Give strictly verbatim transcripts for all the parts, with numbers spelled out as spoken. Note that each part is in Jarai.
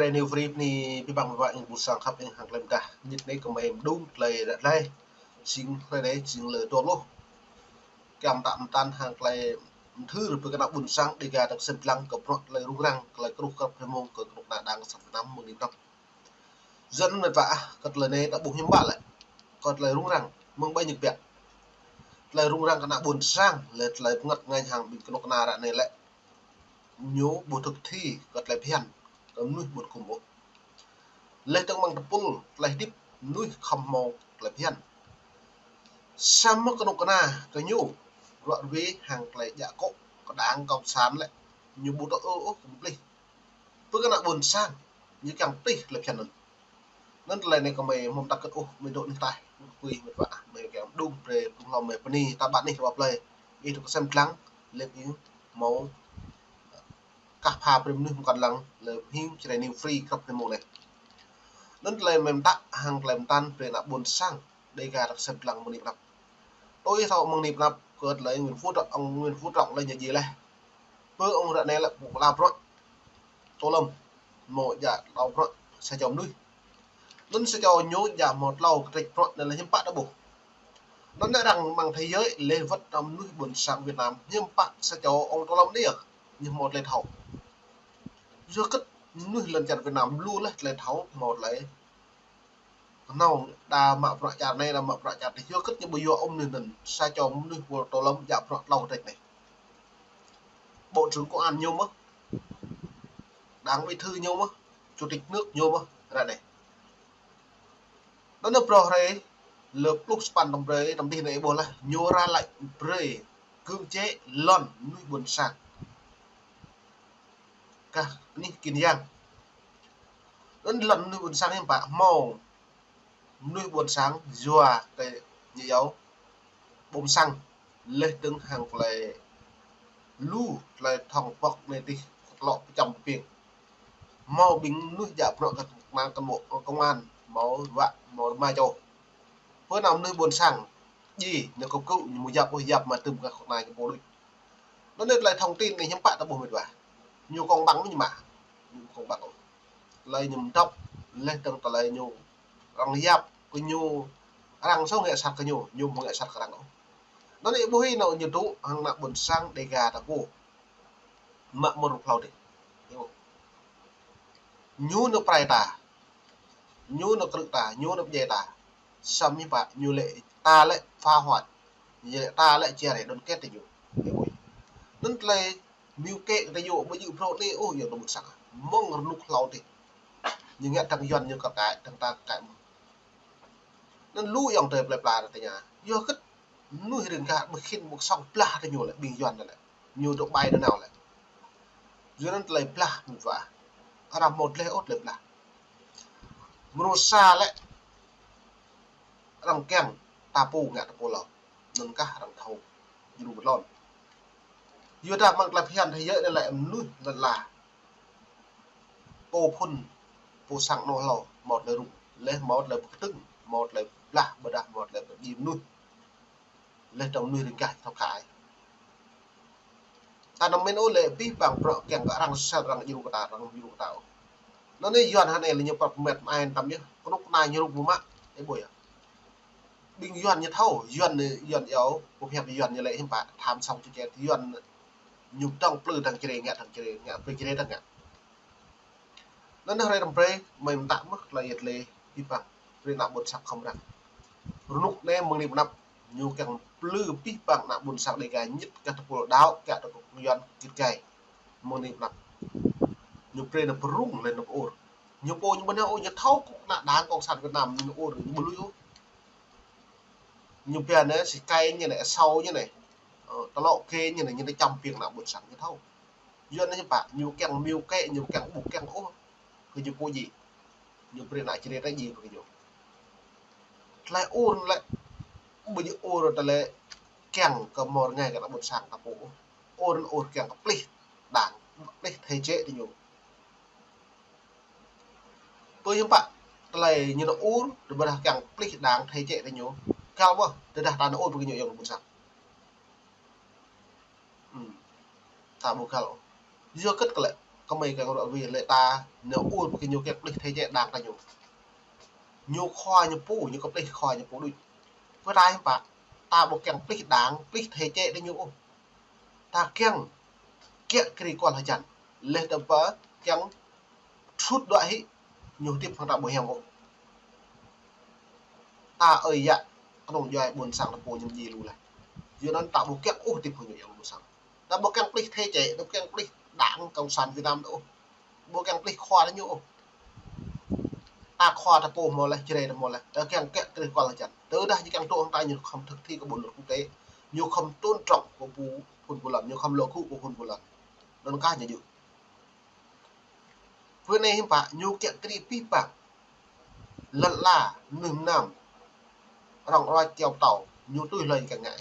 Trai New Free bơni abih bang wơ̆t ƀing ƀuôn sang khăp ƀing hăng tơlơi mơdah. Mơnit anai kơmơi mơdung tơlơi ră anai. Jing tơlơi anai jing lơ dua pluh. Kơmơi mơtă mơtăn hăng tơlơi mơthưr brơi kơ ană ƀuôn sang Dega ta kơsem lăng kơ bruă tơlơi rŭng răng, tơlơi kơruh kơp hơmông kơ kơnuk kơna Đảng Cộng sản Việt Nam mơ̆ng anai tơp. Yua anŭn mơ̆n ƀă, kơ tơlơi anai ta ƀuh hiư̆m pă lĕ. Kơ tơlơi rŭng răng, mơ̆ng ƀai ñu biă. Tơlơi rŭng răng kơ ană ƀuôn sang, lĕ tơlơi pơngăt ngăn hăng ƀing kơnuk kơna ră anai lĕ ñu ƀu thực thi kơ tơlơi phiăn kơ mơnuih ƀun kơm ôh. Lĕ tơ̆ng mơ̆ng tơpul tơlơi hơdip mơnuih khŏm hmâo tơlơi phiăn. Samơ̆ kơnuk kơna kơ ñu ruă rơwe hăng tơlơi djă akŏ kơ Đảng Cộng sản lĕ ñu ƀu tŭ ư ôh kơ mơplih. Pơ kơ ană ƀuôn sang ñu kiăng plih tơlơi phiăn anŭn. Anŭn tơlơi anai kơmơi mơ̆m ta kơt ôh, mơi dŏ anih ataih, mơi kơkuih, mơi pơpă, mơi kiăng mơdung brơi, mơdung hlâo mơi bơni, ta ƀă anih rơwa plơi. Ih dŏ kơsem lăng, lĕ ih hmâo kah pha brơi mơnuih mơkŏn lăng, lĕ hing Jrai New Free krăp anai mơ̆ng anai. Anŭn tơlơi mơ̆m ta hăng tơlơi mơtăn brơi ană ƀuôn sang Dega ta kơsem lăng mơ̆ng anai pơnăp. Tui thâo mơ̆ng anai pơnăp kơ tơlơi Nguyễn Phú Trọng, ông Nguyễn Phú Trọng lĕ ñu djai laih. Pơ ông ră anai lĕ ƀu kơ đa bruă tô lăm, hmâo djă tlâo bruă sa čô mơnuih. Anŭn sa čô ñu djă hmâo tlâo kơtrĕč bruă anai lĕ hiư̆m pă ta ƀuh. Anŭn arăng mơ̆ng thế giới lĕ wơ̆t ană mơnuih ƀuôn sang Việt Nam hiư̆m pă sa čô ông tô lăm anai yơh ñu hmâo tơlơi thâo. Yua kơ mơnuih lŏn čar Việt Nam lu laih tơlơi thâo hmâo tơlơi kơnơ̆ng đa mă bruă čar anai, đa mă bruă čar adih. Yua kơ ñu ƀu yua ôh mơnuih anŭn, sa čô mơnuih pô tô lăm djă bruă tlâo kơtrĕč anai. Bộ trưởng công an ñu mơ̆n, Đảng bí thư ñu mơ̆n, chủ tịch nước ñu mơ̆n, ră anai. Anŭn nơ bruă hrơi lơ pluh sapăn tơm brơi, tơm dih anai ƀuh laih, ñu ra lĕ brơi cưỡng chế lŏn mơnuih ƀuôn sang. Kah anih Kiên Giang. Anŭn lŏn mơnuih ƀuôn sang hiư̆m pă hmâo mơnuih ƀuôn sang yua kơ ñu yua ƀôm sang lĕ tơ̆ng hăng tơlơi lu tơlơi thŏng pŏk anai adih kơ tlŏ pơčăm pơpiêng. Hmâo ƀing mơnuih djă bruă kơ kơnuk kơna cán bộ công an hmâo wă hmâo rơma čô. Pơ ană mơnuih ƀuôn sang djai ñu kơkuh ñu mơ̆ yap ôh yap mă tơ̆m kơ kơnuk kơna ñu pô đôč. Anŭn anai tơlơi thông tin anai hiư̆m pă ta ƀuh mơ̆n ƀă. Ñu công bằng mơ̆n ñu mă. Ñu công bằng ôh. Tơlơi ñu mơdŏp lĕ tơ̆ng tơlơi ñu arăng yap kơ ñu, arăng sŏng ngă sat kơ ñu, ñu mơ̆ ngă sat kơ arăng ôh. Anŭn anai ƀuh hĭ anŭn ñu tŭ hăng ană ƀuôn sang Dega ta pô. Mă mơ̆ rŭ hlâo adih. Ñu nao prai ta. Ñu nao krư̆ ta, ñu nao pơdjai ta. Samơ̆ pă ñu lĕ ta lĕ phá hoại. Ñu lĕ ta lĕ chia rẽ đoàn kết tơ ñu. Anŭn tơlơi mơ̆ng kơ tơ ñu ƀu djơ̆ bruă anai ôh yơh tơ mơ̆ng sang. Mơ̆ng rơnŭk hlâo adih. Ñu ngă tơ̆ng Yuan ñu kar kaĭ, tơ̆ng ta kar kaĭ mơ̆n. Anŭn lu ayŏng adơi plơi pla ră tơña. Yua kơ mơnuih rĭng gah ƀu khĭn ƀu sŏng blah tơ ñu lĕ ƀing Yuan anŭn lĕ. Ñu dŏ ƀai dŏ nao lĕ. Yua anŭn tơlơi blah mơ̆n wa. Arăng hmâo tơlơi ôh tơlơi blah. Mơnuih sa lĕ arăng kiăng ta pô ngă ta pô hlâo. Anŭn kah arăng thâo. Jru bơtlon. Yua dah mơ̆ng tơlơi phiăn thế giới anai lĕ mơnuih lăn ala. Pô phŭn, pô sang anŏ hlâo, hmâo tơlơi rŭng, lĕ hmâo tơlơi pơkơtưng, hmâo tơlơi blah, ƀôdah hmâo tơlơi pơdjai mơnuih. Lĕ tơ̆ng mơnuih rĭng gah thâo kơ ai. Ta anăm mĭn ôh lĕ abih bang bruă kiăng kơ arăng sel arăng jru kơ ta, arăng jru kơ ta ôh. Anŭn anai Yuan hơnai lĕ ñu pơrăp mĕt mơai tăm yơh, kơnuk kơna ñu rŭng mơ̆ mă, ih ƀuh yơh. Ƀing Yuan ñu thâo, Yuan, Yuan yơh, pơhiăp Yuan ñu lĕ hiư̆m pă, tham sŏng ču čet, Yuan ñu dŏng plư tơ̆ng Jrai ngă tơ̆ng Jrai, ngă plư Jrai tơ̆ng ngă. Anŭn hrơi tơm brơi, mơi mơtă mơ̆ tơlơi yet lĕ abih bang brơi ană ƀuôn sang khŏm răng. Rơnŭk anai mơ̆ng anai pơnăp, ñu kiăng plư abih bang ană ƀuôn sang Dega ñit kơ tơpul đaŏ, kơ tơpul Yuan git gai. Mơ̆ng anai pơnăp. Ñu brơi nao pơrŭng lĕ nao pơ-ur. Ñu pô ñu ƀu nao ôh, ñu thâo kơ ană Đảng Cộng sản Việt Nam ñu nao ur, ñu ƀu lui ôh. Ñu pia anai, si kai ñu anai, asâo ñu anai. Ơ, tơlŏ kê ñu anai, ñu anai čăm piêng ană ƀuôn sang ñu thâo. Yuan anai ñu pă, ñu kiăng mơ̆ng kơ, ñu kiăng ƀu kiăng ôh. Kơ ñu pô djai. Ñu brơi ană Jrai ta djai pơ kơ ñu. Tơlơi ur lĕ, ƀu djơ̆ ur tơlơi kiăng kơ hmâo rơngai kơ ană ƀuôn sang ta pô ôh. Ur, ur kiăng kơ plih Đảng, plih thể chế tơ ñu. Pơ hiư̆m pă, tơlơi ñu nao ur, tơdah kiăng plih Đảng thể chế tơ ñu. Găl ƀơh, tơdah ta nao ur pơ kơ ñu ayŏng ƀuôn sang. Hmm. Ta ƀu găl ôh. Yua kơ tơlơi Kơmơi kơ rŏ wĭ lĕ ta, ñu ur pơ kơ ñu kiăng plih thể chế đảng ta ñu. Ñu khua ñu pô, ñu kơ plih khua ñu pô đuč. Pơ ta hiư̆m pă, ta ƀu kiăng plih đảng, plih thể chế ta ñu ôh. Ta kiăng kiă kriê kual hơjăn. Leh tơpă kiăng sut đuaĭ hĭ, ñu hơdip hăng ta ƀu hiam ôh. Ta ơi yă, kơnơ̆ng djuai ƀôn sang ta pô ñu djai lu leh. Yua anŭn ta ƀu kiăng ôh hơdip hăng ñu yơh ƀôn sang. Ta ƀu kiăng plih thể chế, ta ƀu kiăng plih đảng cộng sản Việt Nam ta ôh. Ƀu kiăng plih khua ta ñu ôh. Ta khua ta pô hmâo leh, Jrai ta hmâo leh. Ta kiăng kiă kriê kual hơjăn. Tơdah ñu kiăng truh hăng ta ñu khŏm thực thi kơ bộ luật quốc tế. Ñu khŏm tôn trọng kơ phung phun pô lăn, ñu khŏm lŏ kơ phun pô lăn. Anŭn kah ñu djơ̆. Pơ anai hiư̆m pă, ñu kiă kriê pih pang. Lăn ala, mơnuih mơnam. Rŏng ruai kiao pơtâo, ñu tui hlơi kiăng ngă.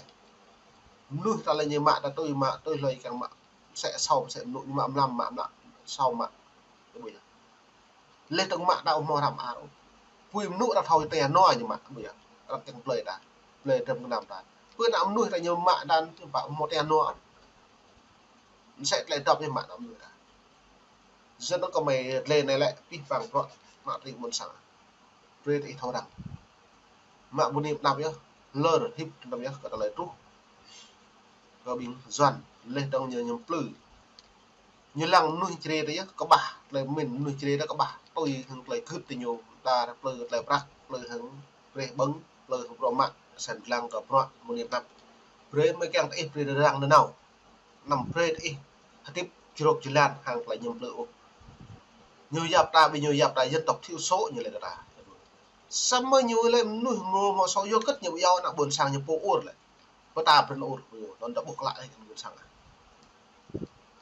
Mơnuih ta lĕ ñu mă, ta tui mă, tui hlơi kiăng mă. Msĕ sâo, msĕ mơnŭ, ñu mă mlam, mă mlam, sâo mă. Ƀu yơh. Leh tơ̆ng mă ta ƀu hmâo hrăm ar ôh. Pui mơnŭ ta thâo tơña nua ñu mă, ƀu yơh. Răng kiăng plơi ta, plơi drăm gơnam ta. Pơ anăp mơnuih ta ñu mă ta, hiư̆m pă ƀu hmâo tơña nua. Msĕ tơlơi dŏp ñu mă anăp mơnuih ta. Yua anŭn kơmơi lĕ anai lĕ pih pang bruă mă tring ƀôn sang. Brơi tơ ih thâo răng. Mă bơni pơnăp yơh, lơr hip pơnăp yơh, kơ tơlơi truh. Kơ ƀing Yuan, leh tơ̆ng ñu ñu plư. Ñu lăng mơnuih Jrai ta yơh, kơƀah, tơlơi pơmĭn mơnuih Jrai ta kơƀah. Tui hăng tơlơi gưt tơ ñu, ta plư tơlơi prăk, plư hăng brơi ƀơ̆ng, plư hăng bruă mă, săn lăng kơ bruă bơni pơnăp. Brơi mơi kiăng tơ ih brơi răng nanao. Anăm brơi tơ ih hơdip jrôk jơlan hăng tơlơi ñu plư ôh. Ñu yap ta, ƀing ñu yap ta dân tộc thiểu số ñu lĕ kơ ta. Samơ̆ ñu lĕ mơnuih mơ̆, mơ̆ sâu yua kơ ñu ƀu yua anăp ƀôn sang ñu pô ur lĕ. Pơ ta brơi ur pơ ñu, anŭn ta ƀuh klă leh kơ ƀôn sang.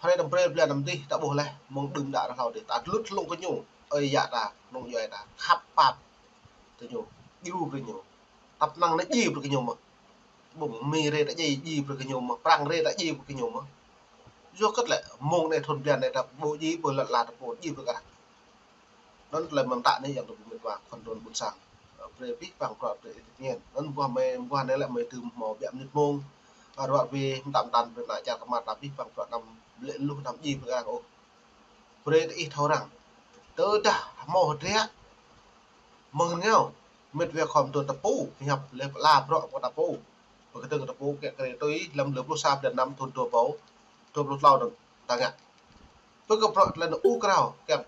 Hrơi anăm brơi blan anăm dih ta ƀuh leh, mơ̆ng đưm đă ră hlâo dih, ta tơlŭt hlung kơ ñu, ơi yă ta, kơnơ̆ng djuai ta, khăp pap tơ ñu, djru brơi ñu. Tăp năng anai djai brơi kơ ñu mơ̆n. Ƀơ̆ng Mi rê ta djai, djai brơi kơ ñu mơ̆n, Prăng rê ta djai brơi kơ ñu mơ̆n. Yua kơ lĕ, mơ̆ng anai thun blan anai ta ƀu djai, ƀu lăt la ta ƀu djai brơi kơ arăng. Anŭn tơlơi mơ̆ng ta anai yơh tơ ƀu mĭt wa, khŏn tơ̆ng ƀôn sang. Brơi pih pang bruă brơi ih tơñen. Anŭn ƀuh mơi, ƀuh anai lĕ mơi tơm hmâo biă mơnit mông. Ruă wê mơtam mơtam brơi ană čar kơ mă ta pih pang bruă anăm lĕ luh anăm djai brơi kơ arăng ôh. Brơi tơ ih thâo răng. Tơdah hmâo hơdră. Mơ̆ng rơngiao, mĭt wa khŏm tơ̆ng ta pô, pơhiăp leh pơala bruă pơ ta pô. Pơkơdơ̆ng ta pô kiă kriê tui lăm lơ pluh sa blan năm thun dua ƀâo, dua pluh tlâo anŭn ta ngă. Pơkơ bruă tơlơi anŭn ur krao, kiăng,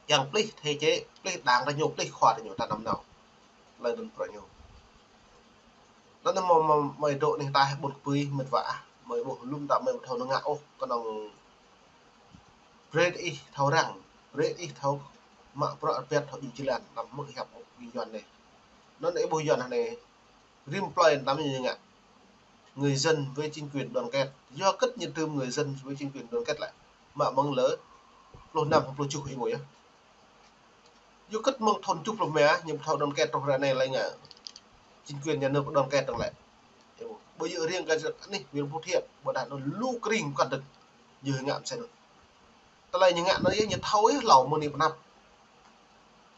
kiăng plih thể chế, plih đảng ta ñu, plih khua ta ñu, ta anăm nao. Tơlơi anŭn bruă ñu. Anŭn mơ̆, mơ̆, mơi dŏ anih ataih ƀôn kơpui, mĭt wa ah, mơi ƀuh lŏm ta mơi ƀu thâo ngă ôh, kơnơ̆ng brơi tơ ih thâo răng, brơi tơ ih thâo mă bruă rơbat thâo djru jơlan, anăm hmư̆ hiăp ôh ƀing Yuan anai. Anŭn ih ƀuh Yuan anai, rĭm plơi anăm ñu ngă. Người dân với chính quyền đoàn kết. Yua kơ ñu tơm người dân với chính quyền đoàn kết lĕ. Mă mơ̆ng lơ pluh năm, pluh tơjuh ih ƀuh yơh. Yua kơ mơ̆ng thun tơjuh pluh rơma, ñu thâo đoàn kết truh ră anai lĕ ngă. Chính quyền nhà nước đoàn kết dơ̆ng lĕ. Ih ƀuh. Ƀu djơ̆ riêng kơ anih huyện Phú Thiện, ƀôdah anŭn lu krĭng kơdơ̆ng. Yua ngă msĕ anŭn. Tơlơi ñu ngă anŭn yơh, ñu thâo yơh hlâo mơ̆ng anai pơnăp.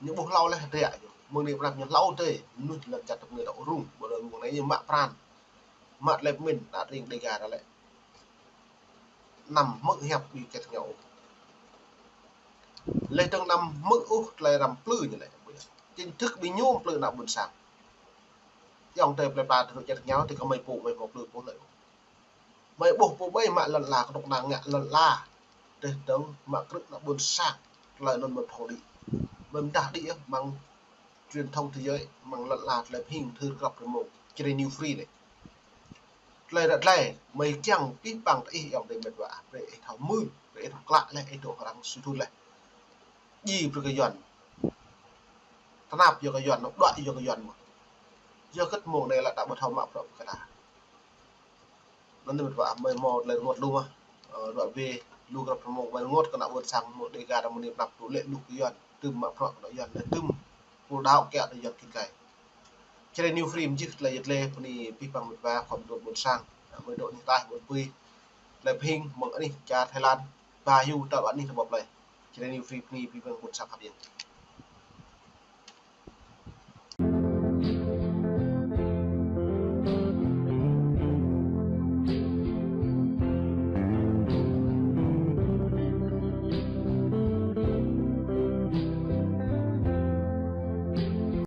Ñu ƀuh hlâo leh hơdră yơh. Mơ̆ng anai pơnăp ñu hlâo tơl, mơnuih lŏn čar tơpơ̆ng ta rŭng, ƀôdah rŭng anai ñu mă pran. Mă tơlơi pơmĭn, ta tring Dega ta lĕ. Anăm hmư̆ hiăp ƀing čet rơngiao ôh. Leh dơ̆ng anăm hmư̆ ôh tơlơi răm plư ñu lĕ. Chính thức ƀing ñu plư ană ƀôn sang. Ayŏng adơi plơi pla tơlơi čet rơngiao, tơ kơmơi pô, mơi hmâo plư pô lĕ. Mơi ƀuh pô ƀai mă lŏn ala, kơnuk kơna ngă lŏn ala. Tơl dơ̆ng mă krư̆ ană ƀôn sang, tơlơi anŭn mơi thâo đĭ. Mơi mơdah đĭ yơh, mơ̆ng truyền thông thế giới, mơ̆ng lŏn ala tơlơi pơhing thâo krăp rơmông, Jrai New Free anai. Tơlơi ră tơlơi, mơi kiăng pih pang tơ ih ayŏng adơi mĭt wa, brơi ih thâo mưn, brơi ih thâo klă leh, ih dŏ arăng sui thun leh. Djai brơi kơ Yuan. Tơnap yua kơ Yuan, đuaĭ yua kơ Yuan mơ̆n. Yua kơ mơ̆ng anai lĕ ta ƀu thâo mă bruă kơ ta. Anŭn mĭt wa, mơi hmâo tơlơi rơngot lu mơ̆n. Ơ, ruă wê, lu krăp rơmông, mơi rơngot kơ ană ƀôn sang mơ̆ng Dega ta mơ̆ng anai pơnăp tŭ lĕ lu kơ Yuan, tơm mă bruă kơ Yuan, tơm pul đaŏ kiă kơ Yuan kĭn kai. Jrai New Free mơjih tơlơi yơh tơlơi, bơni pih pang mĭt wa, khŏm tơ̆ng ƀôn sang. Mơi dŏ anih ataih ƀôn kơpui. Tơlơi pơhing mơ̆ng anih čar Thái Lan, ba yu ta ƀă anih ta ƀă plơi. Jrai New Free bơni pih pang ƀôn sang khăp yơh.